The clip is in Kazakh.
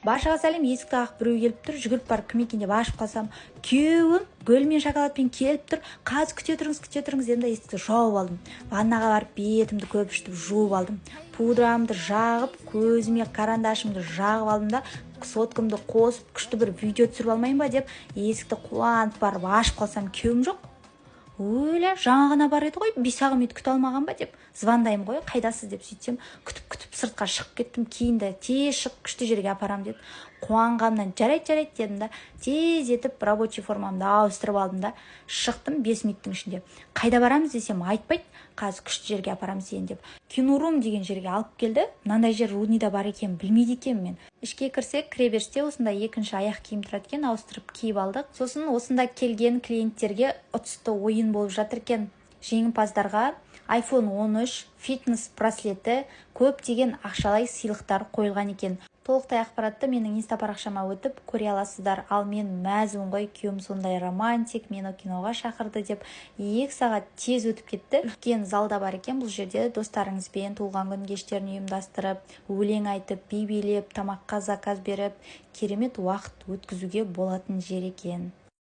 Баршаға сәлем! Есікті қағып, біреу келіп тұр. Жүгіріп барып, кім екен деп ашып қалсам, күйеуім гүл мен шоколадпен келіп тұр. «Қазір, күте тұрыңыз, күте тұрыңыз», – дедім да, есікті жауып алдым. Ваннаға барып, бетімді көпіршітіп жуып алдым, пудрамды жағып, көзіме карандашымды жағып алдым да, соткамды қосып, күшті бір видео түсіріп алмайын ба деп, есікті қуанып барып ашып қалсам, күйеуім жоқ. Өлә, жаңа ғана бар еді ғой, 5-ақ минут күте алмаған ба деп звондаймын ғой, «Қайдасыз?» деп. Сөйтсем, «Күтіп күтіп сыртқа шығып кеттім, кейін де тез шығып, күшті жерге апарамын», – деді. Қуанғанымнан «Жарайды, жарайды», – дедім да, тез етіп рабочий формамды ауыстырып алдым да, шықтым 5 минуттың ішінде. «Қайда барамыз?» десем, айтпайды. «Қазір күшті жерге апарамын сені», – деп, Кинорум деген жерге алып келді. Мынандай жер Рудныйда бар екенін білмейді екенмін мен. Ішке кірсек, кіреберісте осындай екінші аяқ киім тұрады екен, ауыстырып киіп алдық. Сосын осында келген клиенттерге ұтысты ойын болып жатыр екен. Жеңімпаздарға iPhone 13, фитнес браслеті, көптеген ақшалай сыйлықтар қойылған екен. Толықтай ақпаратты менің Инста парақшама өтіп көре аласыздар. Ал мен мәзбін ғой, күйеуім сондай романтик, мені киноға шақырды деп. 2 сағат тез өтіп кетті. Үлкен залда бар екен. Бұл жерде достарыңызбен туылған күн кештерін ұйымдастырып, өлең айтып, би билеп, тамаққа заказ беріп, керемет уақыт өткізуге болатын жер екен.